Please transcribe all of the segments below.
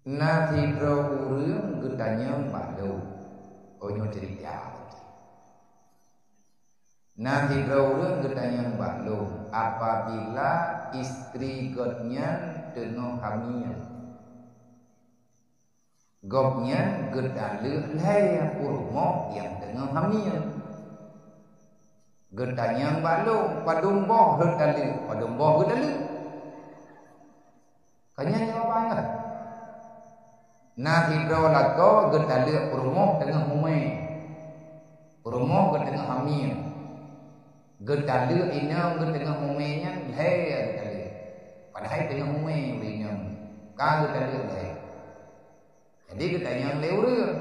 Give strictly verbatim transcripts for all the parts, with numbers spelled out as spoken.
Na sidroe ureuëng geutanyong bak lôn. Oh, nyoe cerita. Na sidroe ureuëng geutanyong bak lôn, apabila istri gobnyan teungoh hamil, gobnyan geutaleuek lhée peurumoh nyang teungoh hamil. Geutanyong bak lôn, padum boh lôn taleuek, padum boh geutaleuek. Ka nyan jawaban nyan. Na sidroe lakoe geutaleuek peurumoh teungoh humé. Peurumoh geuteungoh hamil. Geutaleuek inong geuteungoh humé nyan lhée geutaleuek. Padahai teungoh humé ureuëng inong. Ka geutaleuek lhée. Jadi geutanyong lé ureuëng,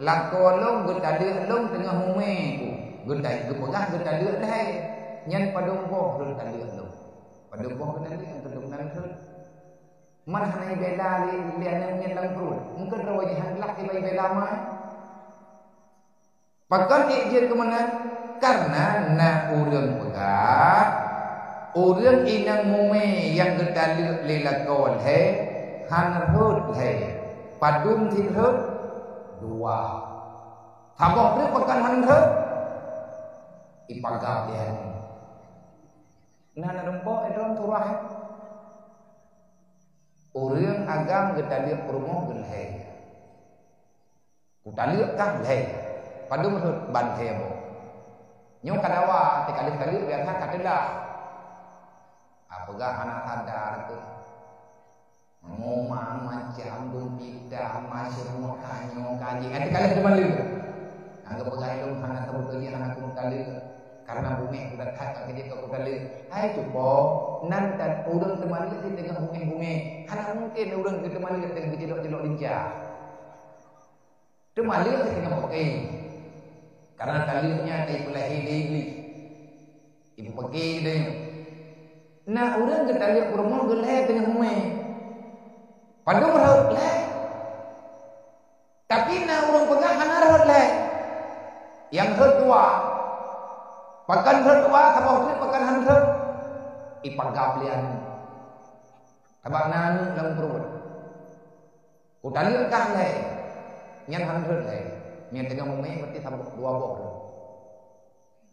lakoe lôn geutaleuek lôn teungoh humé ku. Geuta-, geupeugah geutaleuek lhée. Nyan padum boh lôn taleuek lôn. Padum boh geutaleuek nyang keudum nan rhot. Man hana ibela lé, lé aneuk nyan lam pruet. Mungken droe jih han glak tiba ibela mai. Pakon ék jeuet keu meunan? Karena na ureuëng peugah, ureuëng inong mumé nyang geutaleuek lé lakoe lhée, han rhot lhée. Padum cit rhot? Dua. Saboh treuk pakon han rhot? Ipaga lé aneuk. Nah, na rumpok, eh, dalam surah, eh. Ureuëng agam geutaleuek peurumoh geulhée. Kutaleuek kah lhée. Padum rhot? Ban lhée boh. Nyoe ka dawa, teuka lheueh taleuek biasa ka teulah. Ah, peugah hana sadar tu. Ngomong macam dum pita, macam tanyoe kaji. Ah, teuka lheueh teumaleuek. Anggap peugah ilong hana saboh lagi, hana kutaleuek. Karena bungéh udah that ka keujeuet keu kutaleuek. Hai cupo, nan tan ureuëng teumaleuek di teungoh bungéh-bungéh. Hana mungkin ureuëng teumaleuek teungoh geucilok-cilok lincah. Teumaleuek di teungoh bungéh. Karena taleuek nyan ipeulahé lé Iblih. Ipeupeuké deh. Na ureuëng geutaleuek peurumoh geulhée teungoh humé. Padum rhot lhée. Tapi na ureuëng peugah hana rhot lhée. Nyang rhot dua. Pakon rhot dua, saboh treuk pakon han rhot? Ipaga lé aneuk. Sabab na aneuk lam pruet. Kutaleuek kah lhée. Nyan han rhot lhée. Nyan teungoh mumé berarti saboh, dua boh rhot.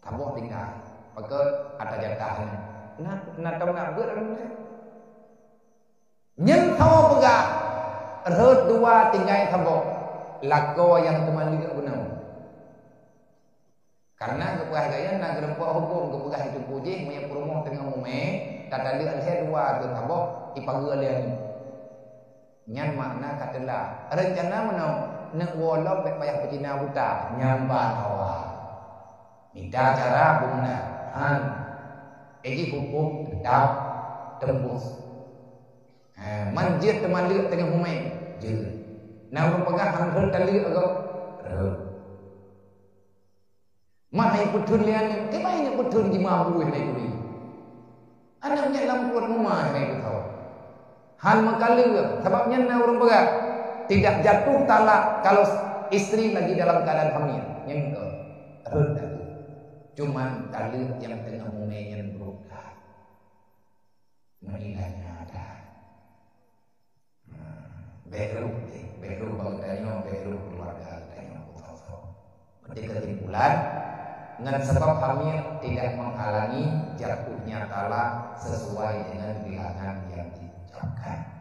Saboh tinggai. Pakon? Ata jatah nyan. Na, na tom na beuet ureuëng lhée. Nyan saboh peugah, rhot dua tinggai saboh, lakoe nyang teumaleuek bunoe. Karena geupeugah gaya na geurumpok huköm, geupeugah itu pujih, meunyoe peurumoh teungoh mumé, tataleuek lhée dua rhot saboh, ipageue lé aneuk. Nyan makna ka teulah. Rencana meunoe, neuk woe lom bék payah peucina buta, nyan ban awai. Mita cara beuna, han. Jadi huköm teutap teumbus. Ha, man jeuet teumaleuek teungoh humé, jeuet. Na ureuëng peugah han rhot taleuek gob, rhot. Man hai peutheun lé aneuk, kiban hai peutheun jimabu hai turi. Aneuk nyan lam pruet muma hai peutheun. Han meukaleuek, sabab nyan na ureuëng peugah, tidak jatuh talak kalau istri lagi dalam keadaan hamil. Nyan beutôi. Rhot taleuek. Cuman taleuek nyang teungoh mumé nyan brok that. Meuilanya ada. Nah, background, eh, background bangsa tanyoe, background keluarga tanyoe. Jadi kesimpulan, ngon sabab hamil tidak menghalangi jatuhnya talak sesuai dengan bilangan yang diucapkan.